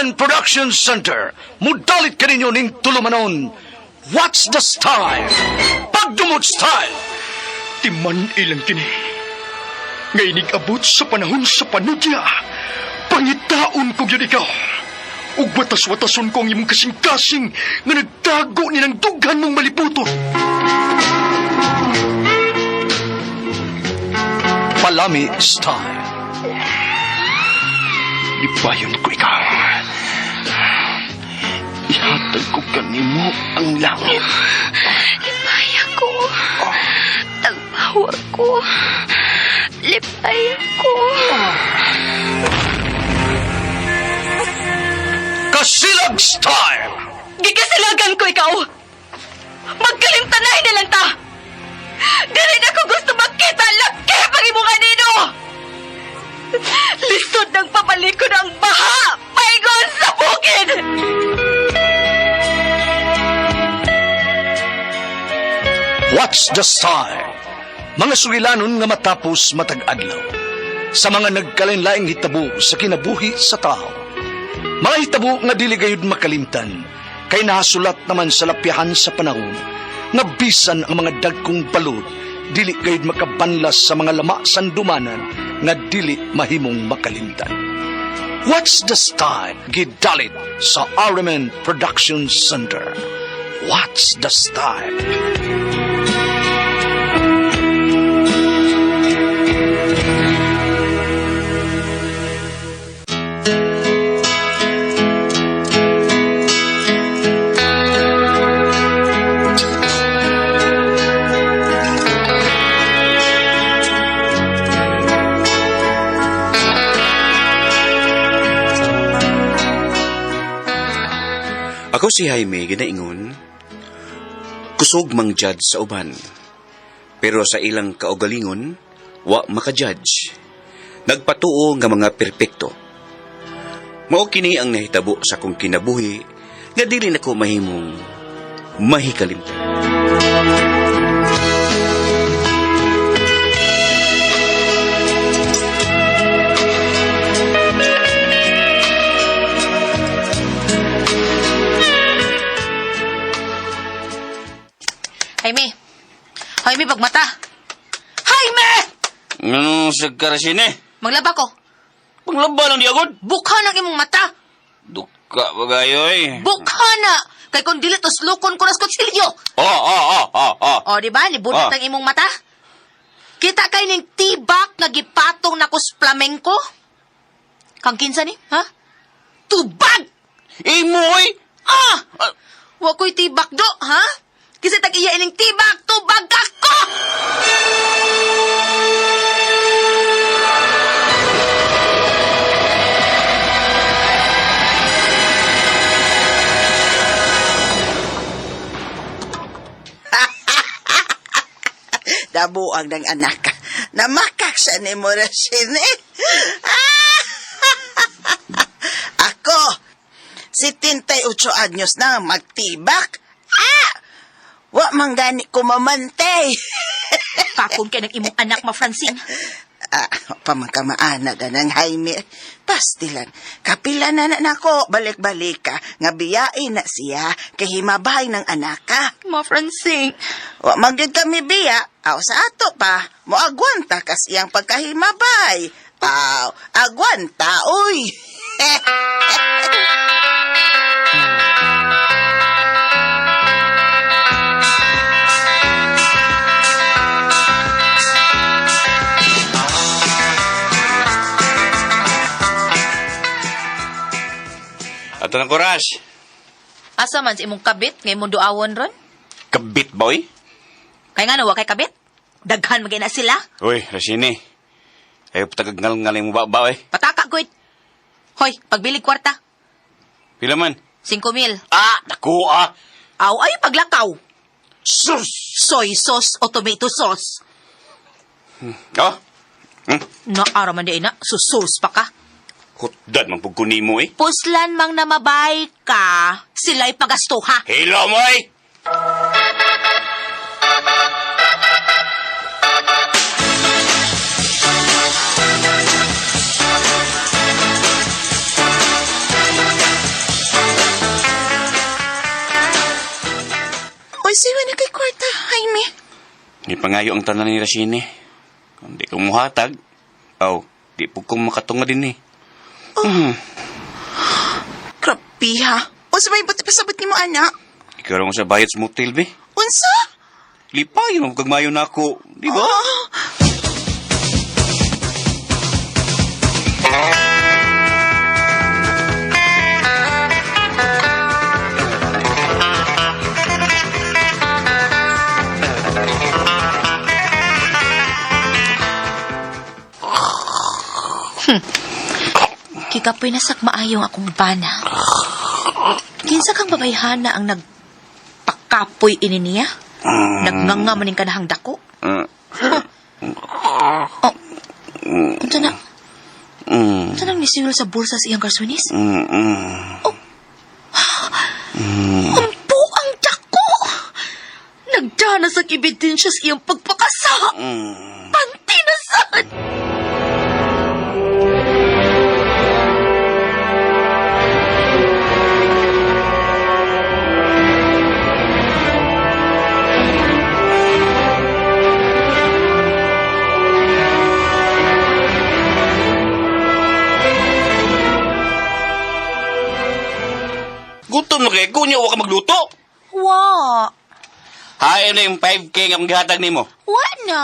RMN Production Center, mudalit kaninyo ning tulumanon. What's the style? Pagdumot style! Timan ilang kini. Nga inig-abot sa panahon sa panudya, pangitaon ko gyud ikaw. Ug watas-watason ko ang imong kasing-kasing nga nagtago ni ng dughan mong maliputon. Palami style. Lipayon ko ikaw. Ihatag ko kanimo ang langit. Lipaya ko. Tagbawa ko. Lipaya ko. Kasilag style! Gikasilagan ko ikaw. Magkalimtanay na lang ta. Dili na ko gusto makita laki pag imong anino. Lisod ng pabalikon ang baha. Paingon sa bukid. What's the style? Mga sugilanon nga matapos matag adlaw. Sa mga nagkalain-laing hitabo sa kinabuhi sa tao. Mga hitabo nga dili gayud makalimtan, kay nahasulat naman sa lapyahan sa panahon, nga bisan ang mga dagkong balod, dili gayud makabanlas sa mga lama sandumanan nga dili mahimong makalimtan. What's the style? Gidalit sa RMN Production Center. What's the style? Ako si Jaime ginaingon, kusog mang judge sa uban. Pero sa ilang kaugalingon, wa maka-judge. Nagpatuo nga mga perpekto. Mao kini ang nahitabo sa akong kinabuhi nga dili nako mahimong mahikalimtan. Jaime! Jaime, pagmata! Jaime! Anong sa karasine? Maglaba ko. Panglaba lang di agod. Bukha ng imong mata. Duka ba kayo eh? Bukha na! Kay kung dili tuslukon ko nas kutsilyo. Oh. O, di ba? Nibunot Ah. ang imong mata. Kita kay ning tibak nga gipatong nako sa flamenco. Kang kinsa ni, ha? Tubag! Imoy! Ah! Wa ko'y tibak do, ha? Kasi tag-iya ining tibak, tubag ako! Dabuang ng anak. Namakak sa ni mo na sini. Ako, 78 anyos na magtibak. Ah! Wa man gani ko mamantay. Kakon kay ng imong anak, ma Francine. Ah, pamangkamaana na ng Jaime. Pastilan, kapila na na nako, balik-balik ka, nga biyain na siya, kay himabay ng anak ka. Ma Francine. Wa man gyud kami biya, aw sa ato pa, moagwanta kas iyang pagkahimabay. Aw, agwanta, uy! Ato ng oras. Asa man sa imong kabit nga imong duawon ron? Kabit ba, oy? Kay nga wa kay kabit? Daghan magay na sila. Uy, Rasini. Ayaw patagag-ngal-ngal mo ba, oy? Pataka gud. Hoy, pagbilig kwarta. Pila man? 5,000. Ah, naku ah! Aw, ay paglakaw. Sus! Soy sauce o tomato sauce. Oh? Hmm? Naara man di na, susus pa ka. Hutdan man pug mo eh. Puslan mang namabay ka, sila'y pagastuha. Hilo mo eh! Jaime? Gipangayo ang tanan ni Rashini. Kung di ko muhatag, aw, di po kong makatunga din eh. Grabe ha. Unsa may buti pasabot nimo ana? Ikaw lang sa bayad sa motel, be. Unsa? Lipay, mo kagmayo na ako. Di ba? Oh. Kikapoy na sakmaayong akong bana. Kinsa kang babayhana ang nagpakapoy ini niya? Nagnganga maning kanahang dako? Oh. Unsa na? Unsa nang nisiwil sa bulsa sa iyang garsonis? Oh. Ang buang dako! Nagdana sa ebidensya sa iyang pagpakasa! Panty na sad! Gutom na kay ko niya, wa ka magluto. Wa! Hain na yung 5K nga akong gihatag nimo. Wa na!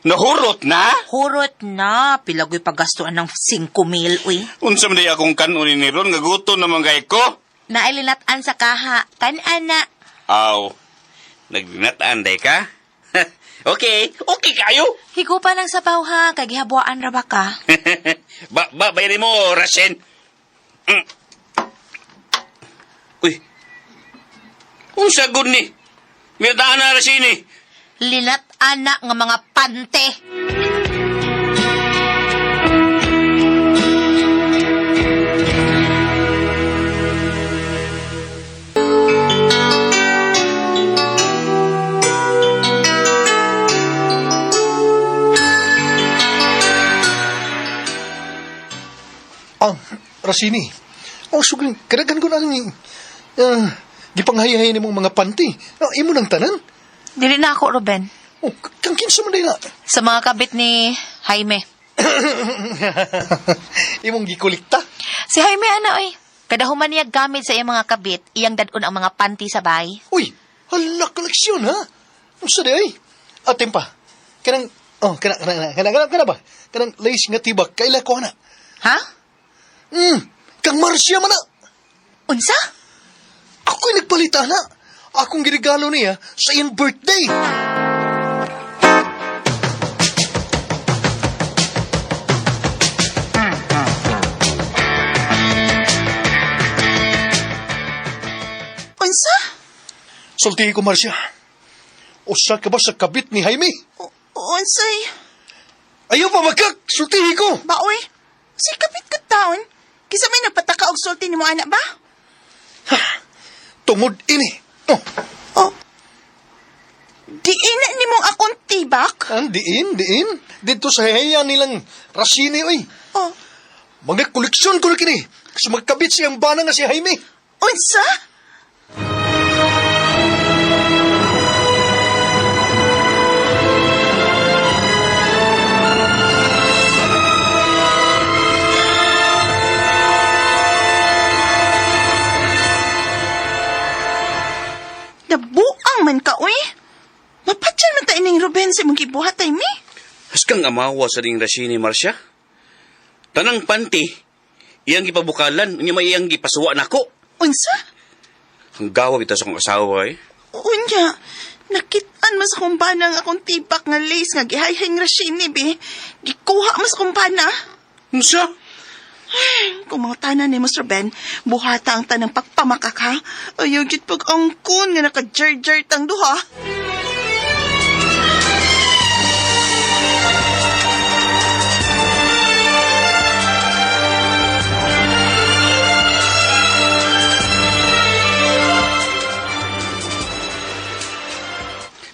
Nahurot na? Hurot na. Pilagoy paggastuan ng 5 mil, uy. Unsa man day akong kanon ni ron nga gutom naman kay ko? Nailinatan sa kaha. Tan-ana. Aw, naglinatan day ka? Okay, okay kayo. Higupa ng sabaw ha. Kay gihabuan ra ba ka? Ba, ba, bayarin mo, Rasen. Mm. Uy, unsa gud ni? Miradaan na, Rasin eh. Linat-ana nga mga pante. Ah, Rasini. Oh, sugling, kadagan ko na ang gipanghayahay ni mong mga panty. Ah, imo nang tanan. Dili na ako, Ruben. Oh, kang kinsa man day na. Sa mga kabit ni Jaime. Imong gikolikta. Si Jaime, ano oy? Kada human niya gamit sa iyang mga kabit, iyang dadon ang mga panty sa bahay. Uy, hala koleksyon ha. Unsa day ay? Atin pa. Kanang oh, kana kana kana kana, kana ba? Kanang lace nga tibak kaila ko na. Ha? Kang Marcia man na. Unsa? Ako'y nagpalita na. Akong girigalo niya sa iyang birthday. Unsa? Sultihi ko, Marcia. Usa ka ba sa kabit ni Jaime? Unsay? Ayaw pa magkak! Sultihi ko! Baoy, si kapit ka taon. Kisa may nagpataka og sulti nimo anak ba? Tungod ini. Oh, Oh. Diin na nimo akong tibak? ang diin, diin. Dito sa heya nilang Rasini, oy. Oh, Mga koleksyon ko na kini. Sa magkabit siyang bana nga si Jaime. unsa? Nabuang man ka, uy. Mapatyan man ta ining Ruben sa imong gibuhat ay mi. Haskang amawa sa ding Rasini, Marcia. Tanang panty, iyang gipabukalan, unya may iyang gipasuwa nako. Unsa? Ang gawa bitaw sa akong asawa eh. Unya, nakitaan mas akong bana ang akong tibak nga lace nga gihayhing Rashini, be. Gikuha mas akong bana. Unsa? Kung mga tanan ni Mr. Ben, buhata ang tanang pagpamakak, ha? Ayaw git pag-angkon nga naka-jer-jer tang duha.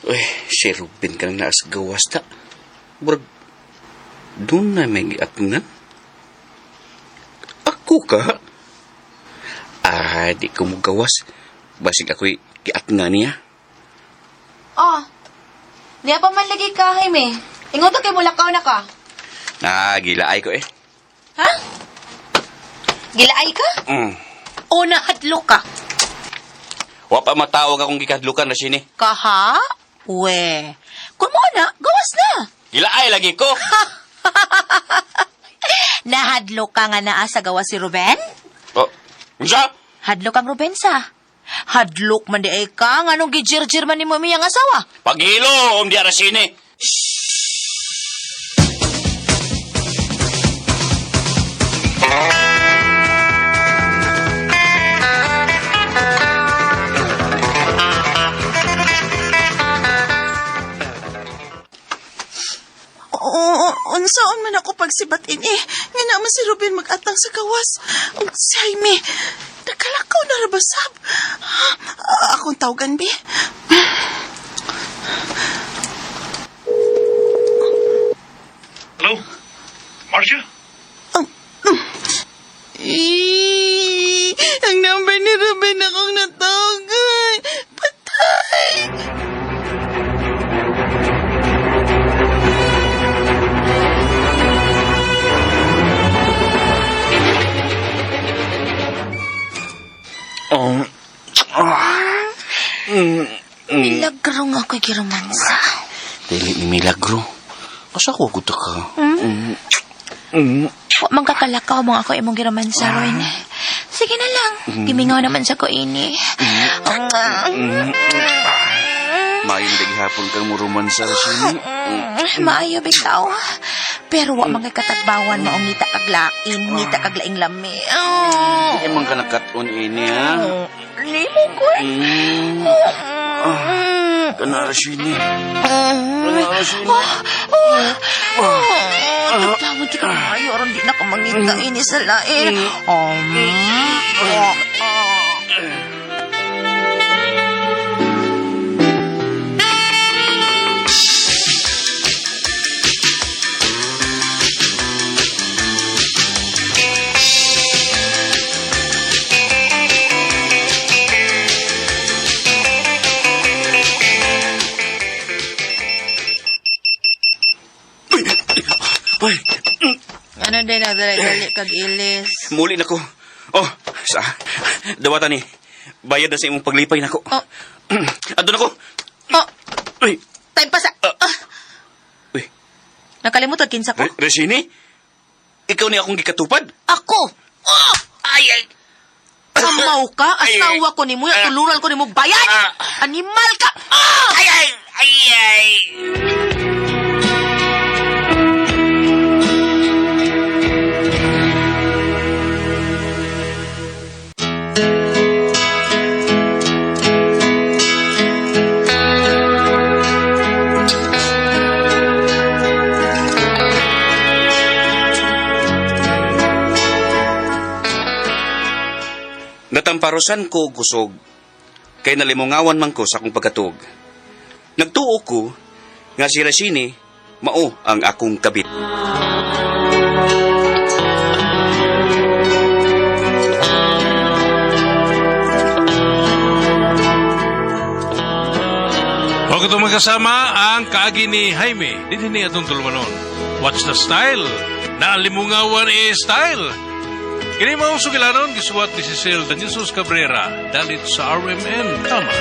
Uy, si Ruben ka nang naas gawas ta. Murag, doon na may giatngan. Ako ka? Ah, di ko mo gawas. Basig ako'y giatngan niya. Oh. Diya pa man lagi ka, Jaime. Ingon to kay mulakaw na ka. Nagilaay ko eh. Ha? Gilaay ka? O nahadlo ka? Wa pa matawag akong gikadlukan na sini. Kaha? We. Kung mo na, gawas na. Gilaay lagi ko. Nahadlo ka nga naa sa gawas si Ruben? Oh, unsa? Hadlok ang Ruben sa. Hadlok man di ay ka, nga nung gijir-jir man ni mo iyang asawa. Paghilo, um di ara sini. Oo, unsaon man ako pagsibat ini. Nga naman si Ruben mag-atang sa gawas. Ug si Jaime, nakalakaw na rabasab. Akong tawagan, bi. Hello? Marcia? Eh, ang number ni Ruben akong natawagan. Patay! Milagro nga ako'y giromansa. Dili ni Milagro. Asa ko gusto ka? Wa man kakalakaw mo ako imong giromansa, Roy. Sige na lang. Gimingaw naman sa ko ini. Mayong daghapon kang murumansa sini. Maayo bitaw. Pero wa man kay katagbawan maong ngita kag lain, ngita kag laing lami. Oh. Di man ka nakat-on ini ha. Nimo ko. Kanara sini. Oh, tagbawan di ka maayo aron di na ka mangita ini sa lain. Oh. Ay, Ano din na dali kag ilis. muli na ko. Oh, sa dawatan ni. Bayad na sa imong paglipay nako. Oh. Adto na ko. Oh, Uy, time pa sa. Ah. Uy. Nakalimutan kinsa ko? Resini? Ikaw ni akong gikatupad? Ako. Oh! Ay, ay. Kamaw ka, Ay, ay. asawa ko nimo, tuluran ko nimo bayad. Ah. Animal ka. Ah! Ay, ay, ay, ay. Natamparosan ko og kusog kay nalimungawan man ko sa akong pagkatug. Nagtuo ko nga si Rashini mao ang akong kabit. Huwag itong magkasama ang kaagi ni Jaime. Dito ni atong tulumanon. What's the style? Naalimungawan e style. Kini maong sugilanon, gisuwat ni Cecil Danisus Cabrera, dalit sa RMN. Tama.